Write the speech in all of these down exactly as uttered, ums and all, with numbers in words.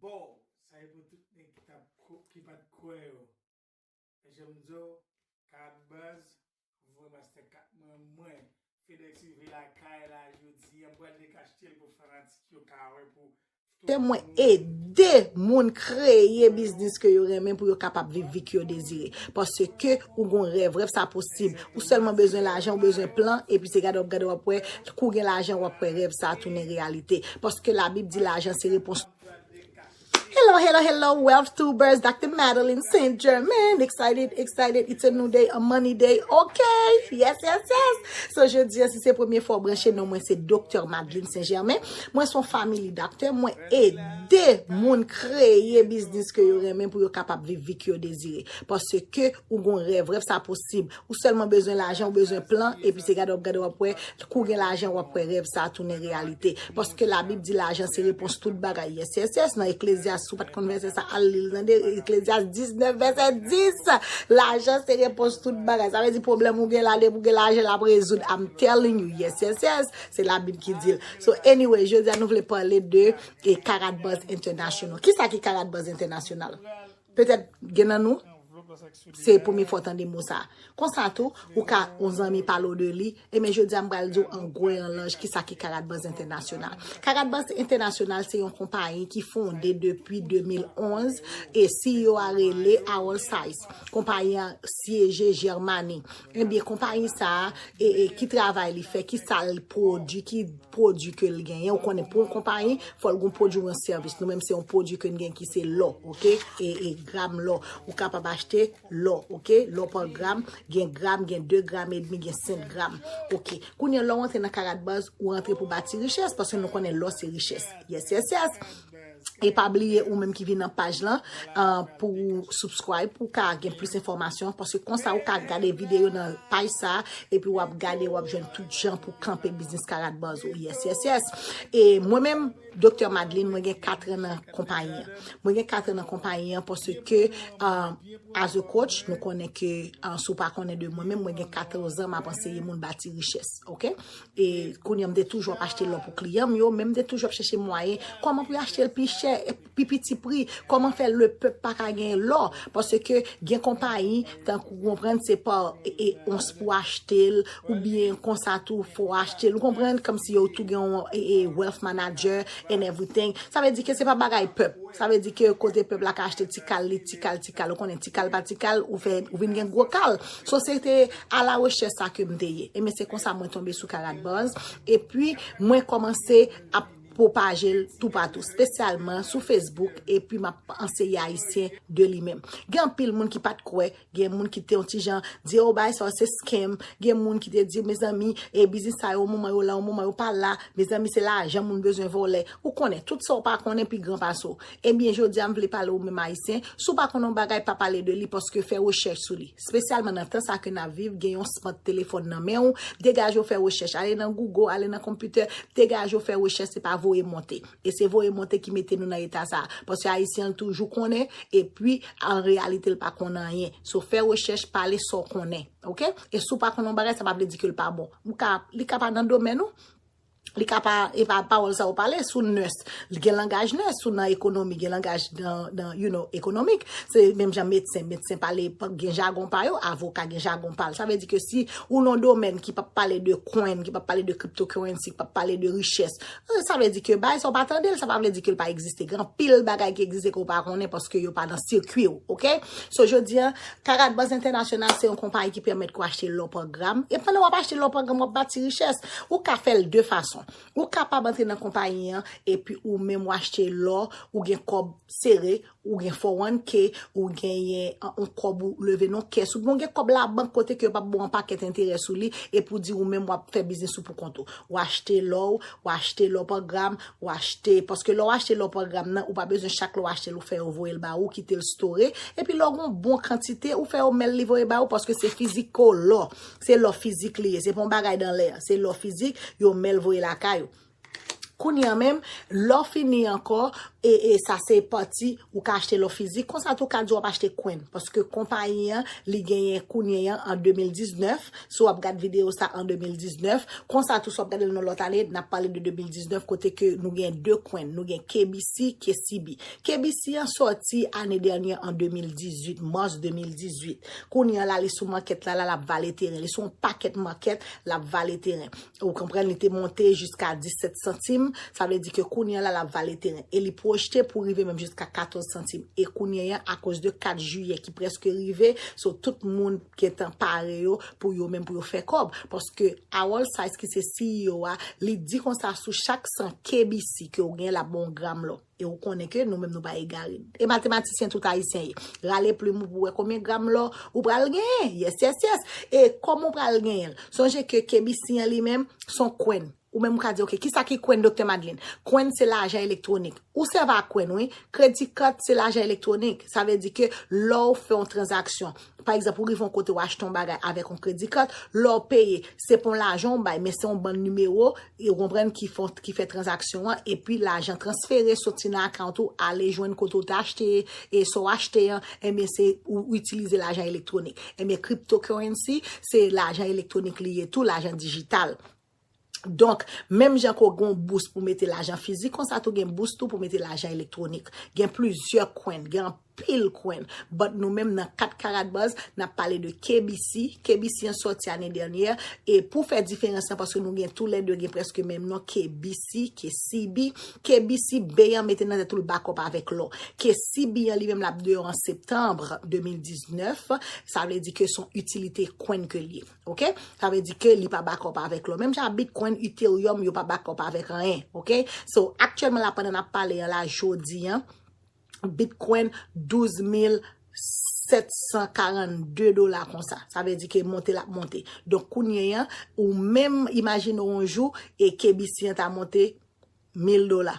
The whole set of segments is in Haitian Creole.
Bon, sa e pou tout nèg ki t ap ko- ki pa t kwè yo. E jan m di w, Karat Buzz, voye pastè kat mwen, mwen, Fedex rive lakay la jodi a, m pral dekachte l pou fanatik yo ka wè pou Ke mwen ede moun kreye biznis ke yo renmen pou yo kapab viv vi ke yo dezire. Paske ou gon rèv, rèv sa posib. Ou sèlman bezwen lajan, ou bezwen plan, epi se gade w ap gade w ap wè, kou gen lajan w ap wè rèv sa tounen reyalite. Paske Labib di lajan se repons. Hello, hello, hello, Wealth Tubers, Doctor Madeline Saint Germain. Excited, excited. It's a new day, a money day. Ok, yes, yes, yes. So, jodi a, si se premye fwa w branche, non mwen se Doktè Madeline Saint Germain. Mwen se yon family doctor. Mwen ede moun kreye biznis ke yo renmen pou yo kapab viv vi ke yo dezire. Paske ou gon rèv, rèv sa posib. Ou sèlman bezwen lajan, ou bezwen plan, epi se gade w ap gade w ap wè, kou gen lajan w ap wè rèv sa tounen reyalite. Paske Labib di lajan se repons tout bagay. Yes, yes, yes. Nan Eklezyas, si w pa t konn vèsè sa, al li l, tande. Eklezyas diznèf, vèsè dis. Lajan se repons tout bagay. Sa vle di pwoblèm ou gen la, depi w gen lajan, l ap rezoud. I'm telling you, yes, yes, yes. Se Labib ki di l. So, anyway, jodi a nou vle pale de e Karat Buzz International. Kisa ki Karat Buzz International? Petèt gen nan nou, se premye fwa w tande mo sa. Konsa tou, ou ka yon zanmi pale w de li, e men jodi a m pral di w an gwo e an laj kisa ki Karat Buzz International. Karat Buzz International se yon konpayi ki fonde depi de mil onz e C E O a rele Harold Seiss. Konpayi a siyeje Jèmani. Ebyen, konpayi sa a, e, e, ki travay li fè, kisa l pwodui, ki pwodui ke l genyen. Ou konnen pou yon konpayi, fò l gon pwodui ou yon sèvis. Nou menm se yon pwodui ke n gen ki se lò, ok? E, e gram lò. Ou kapab achte lò, ok? Lò pa gram, gen gram, gen de gram edmi, gen senk gram. Ok. Kounye a lè w antre nan Karat Buzz, ou antre pou bati richès, paske nou konnen lò se richès. Yes, yes, yes. E pa bliye ou menm ki vin nan paj lan, ah, pou subscribe, pou w ka gen plis enfòmasyon, paske konsa ou ka gade videyo nan paj sa, epi w ap gade, w ap jwenn tout jan pou kanpe biznis Karat Buzz ou. Yes, yes, yes. E mwen menm, Doktè Madeline, mwen gen kat an nan konpayi an. Mwen gen kat an nan konpayi an paske, ah, as a coach, nou konnen ke, ah, si w pa konnen de mwen menm, mwen gen katòz an, m ap anseye moun bati richès, ok? E kounye a, m te toujou ap achte lò pou kliyan m yo, men m te toujou ap chèche mwayen kòman pou yo achte l pi chè, pi piti pri, kòman fè lepèp pa ka gen lò, paske gen konpayi, tankou w konprann, se pa e, e, ons pou achte l, oubyen konsa tou, fò w achte l, ou konprann, kòmsi yo tou gen yon e, e, wealth manager and everything. Sa vle di ke se pa bagay pèp. Sa vle di ke kote pèp la ka achte ti kal li, ti kal, ti kal. Ou konnen ti kal pa ti kal, ou fè, ou vin gen gwo kal. So, se te a la rechèch sa ke m te ye. E men se konsa mwen tonbe sou Karat Buzz. Epi, mwen kòmanse ap pwopaje l toupatou, espesyalman sou Facebook, epi m ap anseye Ayisyen de li menm. Gen anpil moun ki pa t kwè, gen moun ki te yon ti jan di, "O, bagay sa yo se scam." Gen moun ki te di, "Mezanmi, e biznis sa yo, yon moman yo la, yon moman yo pa la. Mezanmi, se lajan moun bezwen vòlè." Ou konnen, tout sa w pa konnen pi gran pase w. Ebyen, jodi a, m vle pale ou menm Ayisyen, si w pa konn yon bagay, pa pale de li, paske fè rechèch sou li. Espesyalman nan tan sa ke n ap viv, gen yon smart telefòn nan men w, degaje w fè rechèch. Ale nan Google, ale nan konpitè, degaje w fè rechèch, se pa voye monte. E se voye monte ki mete nou nan eta sa a. Paske Ayisyen an toujou konnen, epi an reyalite l pa konn anyen. So, fè rechèch, pale sa w konnen. Ok? E si w pa konn yon bagay, sa pa vle di ke l pa bon. Ou ka, li ka pa nan domèn ou. Li ka pa, e pa pawòl sa ou pale, si w nurse, li gen langaj nurse, si w nan ekonomi, gen langaj nan, nan, you know, ekonomik. Se menm jan medsen, medsen pale, gen jagon pa yo, avoka gen jagon pa l. Sa vle di ke si ou nan domèn ki p ap pale de coin, ki p ap pale de cryptocurrency, ki p ap pale de richès, eh, sa vle di ke bagay sa ou pa tande l, sa pa vle di ke l pa egziste. Gen anpil bagay ki egziste ke ou pa konnen paske yo pa nan sikwi w, ok? So, jodi a, Karat Buzz International se yon konpayi ki pèmèt ke w achte lò pa gram. E pandan w ap achte lò pa gram, w ap bati richès. Ou ka fè l de fason. Ou kapab antre nan konpayi an, epi ou menm w achte lò, ou gen kòb sere, ou gen four oh one K, ou genyen, uh, yon kòb ou leve nan kès, oubyen ou gen kòb labank kote ke yo p ap ba w yon pakèt enterè sou li, epi w di ou menm w ap fè biznis ou pou kont ou. W achte lò w, w achte lò pa gram, w achte, paske lè w achte lò pa gram nan, ou pa bezwen chak lè w achte l, ou fè yo voye l ba ou, kite l store, epi lè w gen yon bon kantite, ou fè yo mèl li voye ba ou, paske se fiziko lò, se lò fizik li ye, se pa yon bagay dan lè, se lò fizik, yo mèl voye lakay ou. Kounye a menm, lè w fini ankò, E, e sa se pati ou ka achte lò fizik. Konsa tou ka di w ap achte coin. Paske konpayi an, li genyen kounye an an de mil diznèf. Si w ap gad videyo sa an de mil diznèf, konsa tou si w ap gade l nan lòt ane, n ap pale de de mil diznèf kote ke nou gen de coin. Nou gen K B C, K C B. K B C an sòti ane dènye an de mil dizuit, mas de mil dizuit. Kounye an la, li sou makèt la, la, l ap vale teren. Li sou yon pakèt makèt, l ap vale teren. Ou konprann, li te monte jiska disèt santim. Sa vle di ke kounye an la, l ap vale teren. E li pwojte pou rive menm jiska katòz santim. E kounye an, akoz de kat jiyè ki prèske rive, so tout moun gentan pare yo pou yo menm pou yo fè kòb. Paske Harold Sykes ki se C E O a, li di konsa sou chak san K B C ke w gen, l ap ba w yon gram lò. E ou konnen ke nou menm nou pa egare. E matematisyen tout ayisyen ye. Rale plim ou pou wè konbyen gram lò ou pral genyen. Yes, yes, yes. E kòman ou pral genyen l? Sonje ke K B C an li menm, s on coin. Ou menm ou ka di, "Ok, kisa ki coin, Doktè Madlin?" Coin se lajan elektwonik. Ou sèvi ak coin, wi. Kredi kat se lajan elektwonik. Sa vle di ke lè w fè yon tranzaksyon, pa egzanp, ou rive yon kote, w achte yon bagay avèk yon kredi kat, lè w peye, se pa yon lajan w bay, men se yon bann nimewo, e ou konprann, ki fè, ki fè tranzaksyon an, epi lajan transfere soti nan akawont ou, ale jwenn kote w te achte, e sa w achte an, ebyen, se ou itilize lajan elektwonik. Ebyen, cryptocurrency, se lajan elektwonik li ye tou, lajan dijital. Donk, menm jan ke w gen yon bous pou mete lajan fizik, konsa tou gen bous tou pou mete lajan elektwonik. Gen plizyè coin, gen anpil coin. But nou menm nan kat Karat Buzz, n ap pale de K B C. K B C an sòti ane dènyè. E pou fè diferans lan, paske nou gen toulède gen prèske menm non, K B C, K C B. K B C, bèy an mete nan tèt ou l bakòp avèk lò. K C B an li menm l ap deyò an septanm de mil diznèf. Sa vle di ke s on itilite coin ke l ye. Ok? Sa vle di ke li pa bakòp avèk lò. Menm jan Bitcoin, Ethereum, yo pa bakòp avèk anyen. Ok? So, aktyèlman la, pandan n ap pale an la, jodi an, Bitcoin douz mil sèt san karannde dola konsa. Sa vle di ke monte l ap monte. Donk, kounye an, ou menm imajine w yon jou, e K B C an ta monte mil dola.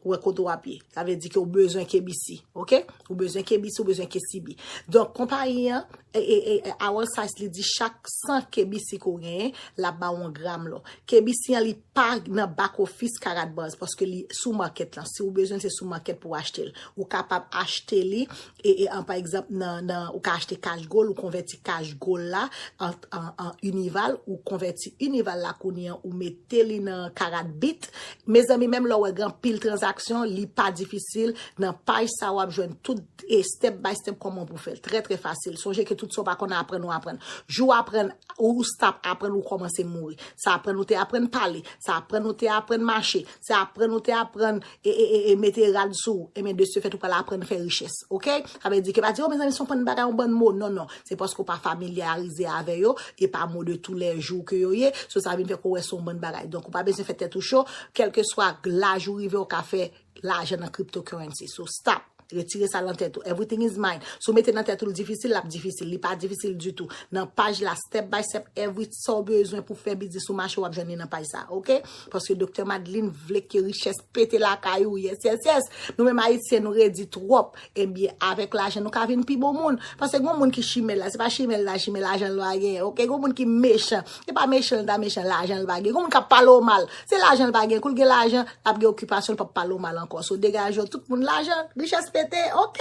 Ou wè kote w ap ye. Sa vle di ke ou bezwen K B C, ok? Ou bezwen K B C, ou bezwen K C B. Donk, konpayi an, e, e, e, e, Harold Sykes li di chak san K B C ke w genyen, l ap ba w yon gram lò. K B C an, li pa nan back office Karat Buzz, paske li sou market lan. Si ou bezwen, se sou market pou w achte l. Ou kapab achte li, e, e, an, pa egzanp, nan, nan, ou ka achte Cash Gold, ou konvèti Cash Gold la an, an, an Unival, ou konvèti Unival la kounye an, ou mete li nan Karat Bit. Mezanmi, menm lè w wè gen anpil tranzaksyon, li pa difisil. Nan paj sa, w ap jwenn tout, e, step by step kòman pou fè l. Trè, trè fasil. Sonje ke tout sa w pa konn aprann, ou aprann. Jou w aprann, ou, ou stop aprann, ou kòmanse mouri. Sa aprann ou te aprann pale, sa aprann ou te aprann mache, sa aprann ou te aprann e, e, e, e mete rad sou ou, ebyen, de ce fait, ou pral aprann fè richès, ok? Sa vle di ke pa di, "Oh, mezanmi, s on bann bagay, yon bann mo." Non, non. Se paske w pa familyarize avè yo, e pa mo de toulèjou ke yo ye. So, sa vin fè ke w wè s on bann bagay. Donk, ou pa bezwen fè tèt ou cho. Kèlkeswa laj ou rive, ou ka fè lajan nan cryptocurrency. So, stop. Retire sa nan tèt ou. Everything is mine. Si w mete nan tèt ou l difisil, l ap difisil. Li pa difisil ditou. Nan paj la, step by step, every sa w bezwen pou fè biznis ou mache, w ap jwenn li nan paj sa, ok? Paske Doktè Madlin vle ke richès pete lakay ou. Yes, yes, yes. Nou menm Ayisyen, nou redi twòp. Ebyen, avèk lajan, nou ka vin pi bon moun. Paske gen moun ki chimè la, se pa chimè la, chimè lajan l pa genyen, ok? Gen moun ki mechan. Se pa mechan l ta mechan, lajan l pa genyen. Gen moun k ap pale w mal. Se lajan l pa genyen. Kou l gen lajan, l ap gen okipasyon, l p ap pale w mal ankò. So, degaje w, tout moun lajan, richès pete, ok?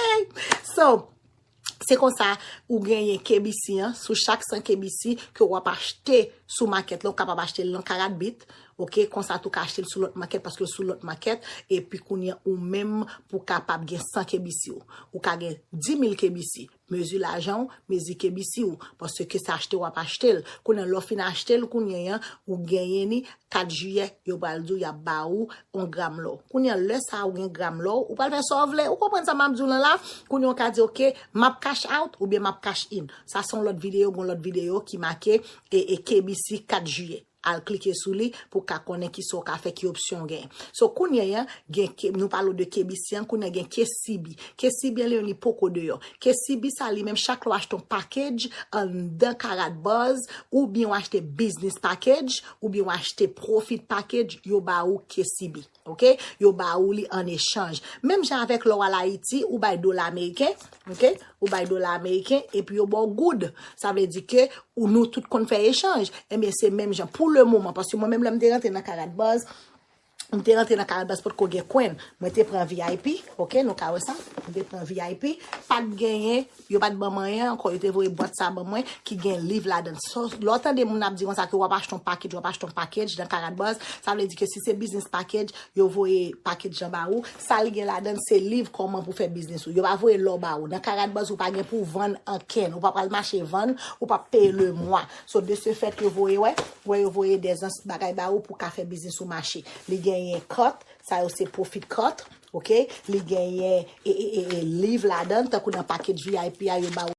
So, se konsa, ou genyen K B C an, sou chak san K B C ke w ap achte sou makèt la, ou kapab achte l nan Karat Bit, ok? Konsa tou ka achte l sou lòt makèt, paske l sou lòt makèt, epi kounye a ou menm pou kapab gen san K B C w. Ou ka gen di mil K B C. Mezi lajan w, mezi K B C w, paske se achte w ap achte l. Kounye a, lè w fin achte l, kounye a, ou genyen li, kat jiyè, yo pral di w y ap ba ou yon gram lò. Kounye a, lè sa a ou gen gram lò, ou pral fè sa w vle. Ou konprann sa m ap di w lan la? Kounye a, ou ka di, "Ok, m ap cash out oubyen m ap cash in." Sa se yon lòt videyo, gen yon lòt videyo ki make e, e K B C kat jiyè. Al klike sou li pou w ka konnen kisa w ka fè, ki opsyon w genyen. So, kounye a, gen K-, nou pale w de K B C an, kounye a gen K C B. K C B an, li menm, li poko deyò. K C B sa, li menm, chak lè w achte yon package anndan Karat Buzz, oubyen w achte business package, oubyen w achte profit package, yo ba ou K C B. Ok? Yo ba ou li an echanj. Menm jan avèk lè w al Ayiti, ou bay dola ameriken, ok? Ou bay dola ameriken, epi yo ba w goud. Sa vle di ke ou, nou tout konn fè echanj. Ebyen, se menm jan. Pou le moman, paske mwen menm, lè m te rantre nan Karat Buzz, M te rantre nan Karat Buzz, potko gen kwen. Mwen te pran V I P, ok, nou ka wè sa. M te pran V I P, pa t genyen, yo pa t ban mwen anyen ankò, yo te voye bwat sa ban mwen ki gen liv ladan. So, lè w tande moun ap di konsa ke w ap achte yon package, w ap achte yon package nan Karat Buzz, sa vle di ke si se business package, yo voye package lan ba ou, sa li gen ladan se liv kòman pou fè biznis ou. Yo pa voye lò ba ou. Nan Karat Buzz ou pa gen pou vann ankenn, ou pa pral mache vann, ou pa peye le mwa. So, de ce fait, yo voye, wè, wè, yo voye des bagay ba ou pou ka fè biznis ou mache. Li genyen cut, sa yo se profit cut, ok? Li genyen e, e, e, e, liv ladan, tankou nan package V I P a, yo ba ou